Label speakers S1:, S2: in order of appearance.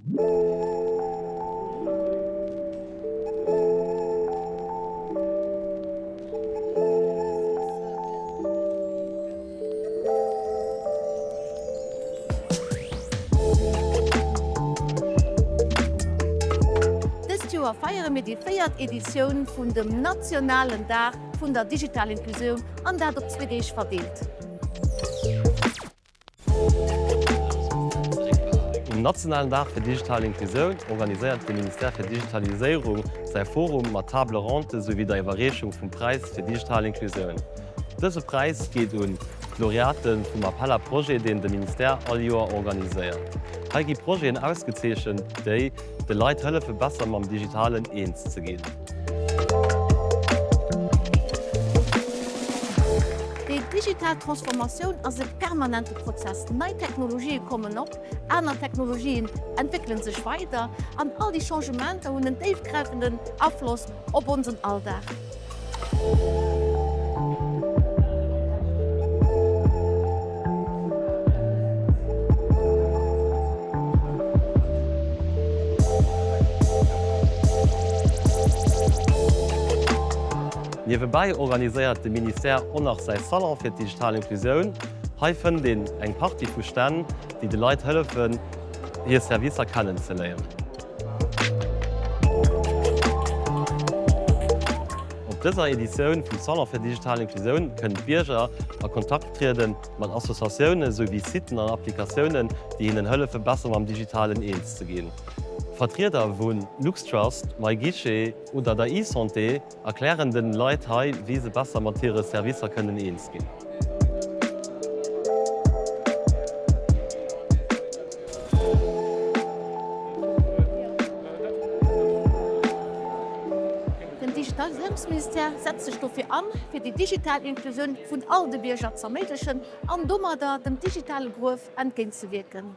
S1: Dëst Joer feiere mir déi véiert Editioun vun dem nationalen Dag vun der digitalen Inklusioun an dat op zwee Deeg verdeelt.
S2: Um nationalen Dag fir digital Inklusioun organiséiert de Ministère fir Digitaliséierung säi Forum mat Table ronde souwéi der Iwwerreechung vum Präis fir digital Inklusioun. Dëse Präis geet un d'Laureate vum Appel à projets, deen de Ministère all Joer organiséiert. Hei gi Projeten ausgezeechent, déi de Leit hëllefe besser mam Digitalen eens ze ginn.
S1: Déi digital Transformatioun ass e permanente Prozess. Nei Technologië kommen op, aner Technologien entwéckele sech weider an all déi Changementer hunn en déifgräifenden Afloss op onsen Alldag.
S2: Niewebäi organiséiert de Ministère och nach säi Salon fir d'digital Inklusioun. Hei fënnt een eng Partie vu Stänn, déi de Leit hëllefen, hir Servicer kennenzeléieren. Op dëser Editioun vum Salon fir digital Inklusioun kënnen d'Bierger a Kontakt triede mat Associatioune souwéi Siten an Applikatiounen, déi hinnen hëllefe besser mam Digitalen eens ze ginn. Vertrieder vu LuxTrust, MyGuichet oder der eSanté Erklären den Leit hei wéi se besser mat hire Servicer kënnen eens ginn.
S1: Den Digitaliséierungsministère setzt sech dofir an, fir déi digital Inklusioun vun all de Bierger z'erméiglechen an domadder dem digitale Gruef entgéintzewierken.